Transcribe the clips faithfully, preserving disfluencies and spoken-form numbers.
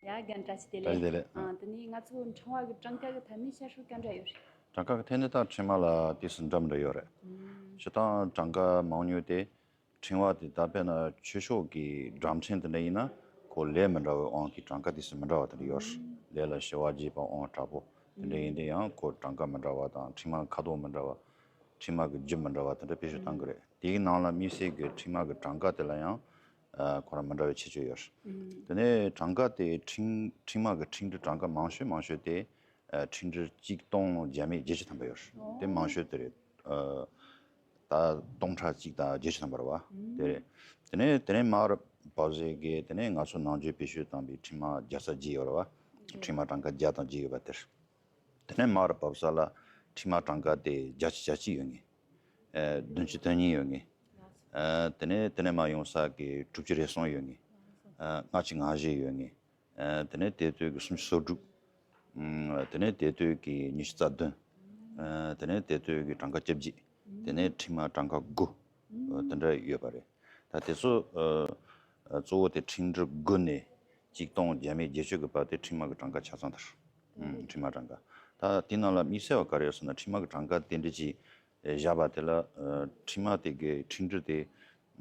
ཡ་རྒན་བཀྲ་ཤིས་བདེ་ལེགས། བཀྲ་ཤིས་བདེ་ལེགས། ཨ་དེ་ནས་ང་ཚོ་ཕྲེང་བ་གི་གྲངས་ཀ་གི་ཐད་ནས་བཤད་སྲོལ་ག་འདྲ་ཡོད་རེད། གྲངས་ཀ་གི་ཐད་ནས་ད་ཕྲེང་བ་ལ་དུས་སུ་འདྲ་མི་འདྲ་ཡོད་རེད། ཨུམ། སྤྱིར་བཏང་གྲངས་ཀ་མང་ཉུང་དེ་ཕྲེང་བ་དེ་ད་དཔེར་ན་ཆོས་ཕྱོགས་ཀྱི་སྒྲ་ཕྲེང་དེ་འདྲ་ཡིན་ན་ཁོ་ལས་མི་འདྲ་བའི་དབང་གིས་གྲངས་ཀ་དུས་སུ་མི་འདྲ་བ་དེ་འདྲ་ཡོད་རེད། ལས་ལ་ཞི་བ་རྒྱས་པ་དབང་དྲག་པོ་དེ་འདྲ་ཡིན་དུས་ཡང་ཁོ་གྲངས་ཀ་མི་འདྲ་བ་དང་ཕྲེང་བ་ཁ་དོག་མི་འདྲ་བ། ཕྲེང་བ་གི་རྒྱུ་མི་འདྲ་བ་དེ་འདྲ་བེད་སྤྱོད་གཏང་གི་རེད། དེའི་ནང་ལ་དམིགས་བསལ་གྱི་ཕྲེང་བ་གི་གྲངས་ཀ་དེ་ལ་ཡང་ཨ་ཁོ་རང་མི་འདྲ་བའི་ཁྱད་ཆོས་ཡོད་རེད། དེ་ནས་གྲངས་ཀ་དེ་ཕྲེང་ཕྲེང་བ་གི་ཕྲེང་འབྲེལ་གྲངས་ཀ་མང་ཤོས་མང་ཤོས་དེ་ཨ་ཕྲེང་འབྲེལ་གཅིག་སྟོང་བརྒྱ་མེད་བརྒྱད་ཅུ་ཐམ་པ་ཡོད་རེད། དེ་མང་ཤོས་དེ་རེད། ཨ་ད་སྟོང་ཕྲག་གཅིག་དང་བརྒྱད་ཅུ་ཐམ་པ་རེད་བ། དེ་རེད། དེ་ནས་དེ་ནས་མར་བབས་ཟེར་གི་དེ་ནས་ང་ཚོ་ནང་ཆོས་བེད་སྤྱོད་བཏང་པའི་ཕྲེང་བ་བརྒྱ་རྩ་བརྒྱད་ཡོད་རེད་བ། ཕྲེང་བ་གྲངས་ཀ་བརྒྱ་དང་བརྒྱད་ཡོད་པ་དེར། དེ་ནས་མར་བབས་ས་ལ་ཕྲེང་བ་གྲངས་ཀ་དེ་བརྒྱད་ཅུ་གྱ་གཅིག་ཡོད་ངེས། ཨ་བདུན་ཅུ་དོན་གཉིས་ཡོད་ངེས། ཨ་དེ་ནས་དེ་ནས་མར་ཡོང་ས་གི་དྲུག་ཅུ་རེ་གསུམ་ཡོད་ངེས། ཨ་ལྔ་བཅུ་ང་བཞི་ཡོད་ངེས། ཨ་དེ་ནས་དེ་དུས་ཀྱི་སུམ་ཅུ་སོ་དྲུག་ཨ་དེ་ནས་དེ་དུས་ཀྱི་ཉི་ཤུ་རྩ་བདུན། ཨ་དེ་ནས་དེ་དུས་ཀྱི་གྲངས་ཀ་བཅོ་བརྒྱད། དེ་ནས་ཕྲེང་བ་གྲངས་ཀ་དགུ། ཨ་དེ་འདྲ་ཡོད་པ་རེད། ད་དེ་ཚོ་ཨ་ཨ་གཙོ་བོ་དེ་ཕྲེང་འབྲེལ་དགུ་ནས་གཅིག་སྟོང་བརྒྱ་མེད་བརྒྱད་ཅུ་གི་བར་དེ་ཕྲེང་བ་གི་གྲངས་ཀ་ཆ་ཚང་དེ་རེད། ཨ་ཕྲེང་བ་གྲངས་ཀ་ད་དེ་ནང་ལ་དམིགས་བསལ་བ་ག་རེ་ཡོད་ཟེར་ན་ཕྲེང་བ་གི་གྲངས་ཀ་དེ་འདྲ་ཅིག་བཞག་པ་དེ་ལ་ཨ་ཕྲེང་བ་དེ་གི་ཕྲེང་འབྲེལ་དེ་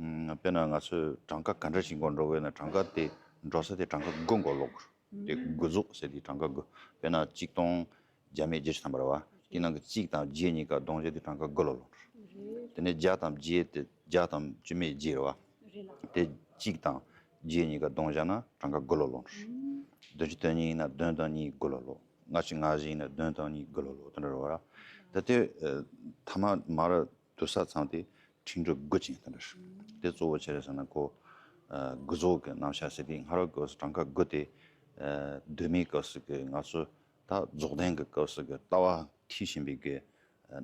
ཨ་དཔེར་ན་ང་ཚོས་གྲངས་ཀ་ག་འདྲ་ཞིག་མགོ་འགྲོ་དགོས་ན་གྲངས་ཀ་དེ་འགྲོ་ས་དེ་གྲངས་ཀ་དགུ་མགོ་ལོག་དགོས་རེད། དེ་དགུ་རྫོགས་ཟེར་དེ་གྲངས་ཀ་དགུ། དཔེར་ན་གཅིག་སྟོང་བརྒྱ་མེད་བརྒྱད་ཅུ་ཐམ་པ་རེད་བ། དེ་ནང་གི་གཅིག་དང་བརྒྱད་གཉིས་ཀ་བསྡོམས་བྱས་དེ་གྲངས་ཀ་དགུ་ལ་ལོག་རེད། དེ་ནས་བརྒྱ་དང་བརྒྱད་དེ་བརྒྱ་དང་བཅུ་མེད་བརྒྱད་རེད་བ། དེ་གཅིག་དང་བརྒྱད་གཉིས་ཀ་བསྡོམས་བྱས་ན་གྲངས་ཀ་དགུ་ལ་ལོག་རེད། བདུན་ཅུ་དོན་གཉིས་ཡིན་ན་བདུན་དང་གཉིས་དགུ་ལ་ལོག་ལྔ་བཅུ་ང་བཞི་ཡིན་ན་བདུན་དང་གཉིས་དགུ་ལ་ལོག་དེ་འདྲ་རེད་བ། ད་དེ་ཨ་ཐ་མ་མར་བསྡུ་ས་ཚང་དེ་ཕྲེང་འབྲེལ་དགུ་ཅན་དེ་འདྲ་རེད། དེ་གཙོ་བོ་ཆེ་རེད་ཟེར་ན་ཁོ་ཨ་དགུ་རྫོགས་ཀྱི་རྣམ་གཞག་ཟེར་དེ་སྔ་རབས་སྐབས་སུ་གྲངས་ཀ་དགུ་དེ་ཨ་གདོད་མའི་སྐབས་སུ་གི་ང་ཚོ་ད་རྫོགས་ལྡན་གྱི་སྐབས་སུ་གི་ལྟ་བ་མཐིལ་ཕྱིན་པའི་གི་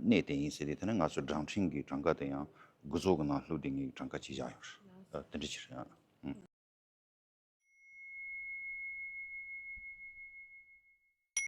གནས་དེ་ཡིན་ཟེར་དེ། དེ་ནས་ང་ཚོ་སྒྲ་ཕྲེང་གི་གྲངས་ཀ་དེ་ཡང་དགུ་རྫོགས་ཀྱི་ནང་བླུགས་དེ་ངས་གྲངས་ཀ་གཅིག་བཞག་ཡོད་རེད། ཨ་དེ་འདྲ་ཅིག་རེད། ཨ།